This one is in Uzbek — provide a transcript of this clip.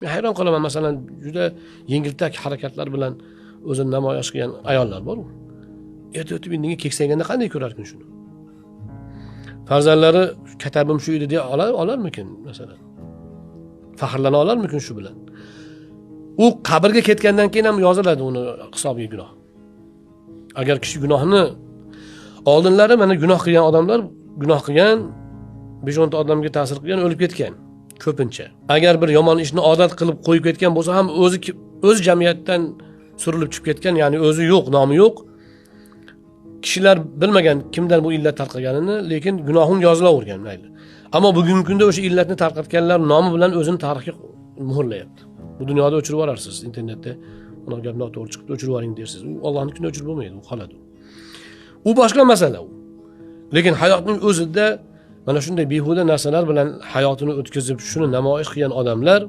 Men hayron qolaman, masalan, juda yengiltak harakatlar bilan o'zini namoyish qilgan ayollar bor. Erta o'tib indinga keksayganda qanday ko'rarkin shuni? Farzandlari katabim shu edi deya olarmikin masalan? Faxrlana olarmikin shu bilan? U qabrga ketgandan keyin ham yoziladi uni hisobiga gunoh. Agar kishi gunohni oldinlari mana gunoh qilgan odamlar gunoh qilgan, 5-10 ta odamga ta'sir qilgan, o'lib ketgan ko'pincha. Agar bir yomon ishni odat qilib qo'yib ketgan bo'lsa ham o'zi jamiyatdan surilib chiqib ketgan, ya'ni o'zi yo'q, nomi yo'q. Kishilar bilmagan kimdan bu illat tarqaganini, lekin gunohing yozilavergan mayli. Ammo bugungi kunda o'sha illatni tarqatganlar nomi bilan o'zini tarixga muhrlayapti. Bu dunyoda o'chirib yuborarsiz, internetda mana gap noto'g'ri chiqibdi, o'chirib yuboring dersiz. U Allohning kunida o'chirib bo'lmaydi, u qoladi. U boshqa masala u. Lekin hayotning o'zida mana shunday behuda narsalar bilan hayotini o'tkazib, shuni namoyish qilgan odamlar